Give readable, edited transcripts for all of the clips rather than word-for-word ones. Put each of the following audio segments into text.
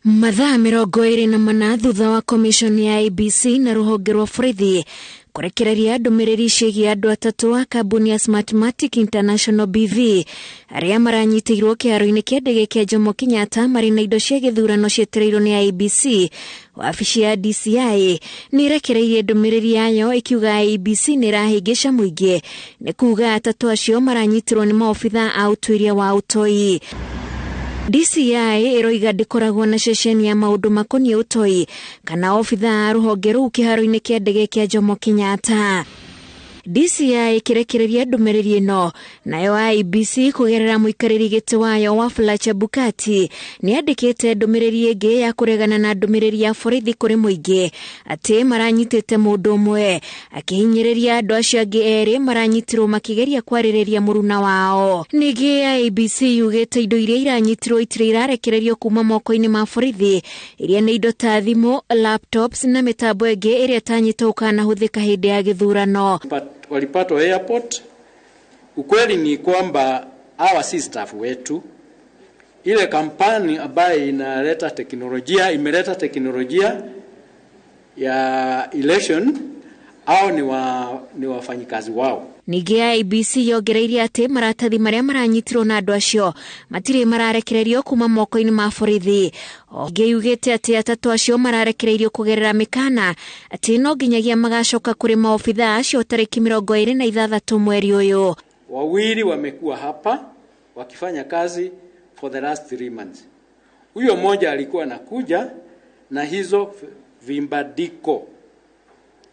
Mathaa 24 thutha wa commission ya IEBC na rũhonge rwa borithi kũrekereria ndũmĩrĩri ciĩgiĩ andũ atatũ a kambuni ya Smartmatic International BV arĩa maranyitĩirwo kĩharo-inĩ kĩa ndege kĩa Jomo Kenyatta marĩ na indo cia gĩthurano cietereirwo nĩ IEBC. Wabici ya DCI nĩ ĩrekereirie ndũmĩrĩri yayo ĩkiuga IEBC nĩ ĩrahĩngĩca mũingĩ nĩ kuga atatũ acio maranyitirwo nĩ maobitha a ũtuĩria wa ũtoi. DCI ĩroiga ndĩkoragwo na ceceni ya maũndũ makoniĩ ũtoi kana obitha a rũhonge rũu kĩharo-inĩ kĩa ndege kĩa Jomo Kenyatta. DCI ĩkĩrekereria ndũmĩrĩri ĩno nayo IEBC kũgerera mũikarĩri gĩtĩ wayo Wafula Chebukati nĩ andĩkĩte ndũmĩrĩri ĩngĩ ya kũregana na ndũmĩrĩri ya borithi kũrĩ mũingĩ atĩ maranyitĩte mũndũ ũmwe akĩhinyĩrĩria andũ acio angĩ erĩ maranyitirwo makĩgeria kwarĩrĩria mũruna wao. Ningĩ IEBC yugĩte indo iria iranyitirwo itirĩ irarekererio kuma moko-inĩ ma borithi iria nĩ indo ta thimũ, laptops na mĩtambo ĩngĩ ĩrĩa ĩtanyĩtwo gũkanahũthĩka hĩndĩ ya gĩthurano. Walipatwa airport. Ukweli ni kwamba hawa si staff wetu. Ile kampani ambayo inaleta teknolojia, imeleta teknolojia ya election, au ni wafanyikazi wao. Ningĩ IEBC yongereire atĩ maratathi marĩa maranyitirwo na andũ acio matirĩ mararekererio kuma moko-inĩ ma borithi. Ongĩ yugĩte atĩ atatũ acio mararekereirio kũgerera mĩkana atĩ no nginyagia magacoka kũrĩ maobitha acio tarĩki 26 mweri ũyũ. Wawili wamekuwa hapa wakifanya kazi for the last 3 months. Huyo mmoja alikuwa anakuja na hizo vimbadiko.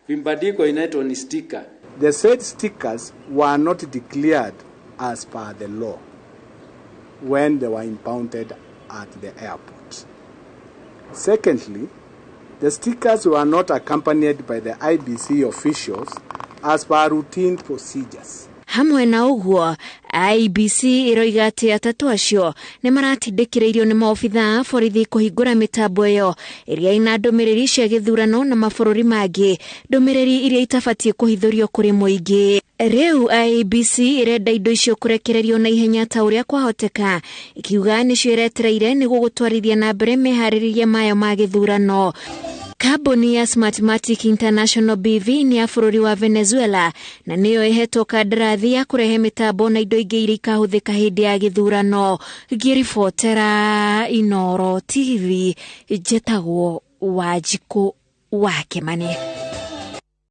Vimbadiko inaitwa ni sticker. The said stickers were not declared as per the law when they were impounded at the airport. Secondly, the stickers were not accompanied by the IEBC officials as per routine procedures. Hamwe na ũguo, IEBC ĩroiga atĩ atatũ acio nĩ maratindĩkĩrĩirio nĩ maobitha a borithi kũhingũra mĩtambo ĩyo ĩrĩa ĩna ndũmĩrĩri cia gĩthurano na mabũrũri mangĩ, ndũmĩrĩri iria itabatiĩ kũhithũrio kũrĩ mũingĩ. Rĩu IEBC ĩrenda indo icio kũrekererio na ihenya ta ũrĩa kwahoteka, ikiuga nĩcio ĩretereire nĩguo gũtwarithia na mbere meharĩrĩria mayo ma gĩthurano. Kambuni ya Smartmatic International BV nĩ ya bũrũri wa Venezuela na nĩyo ĩhetwo kandarathi ya kũrehe mĩtambo na indo ingĩ iria ikahũthĩka hĩndĩ ya gĩthurano. Ngĩribotera Inooro TV, njĩtagwo Wanjikũ wa Kĩmani.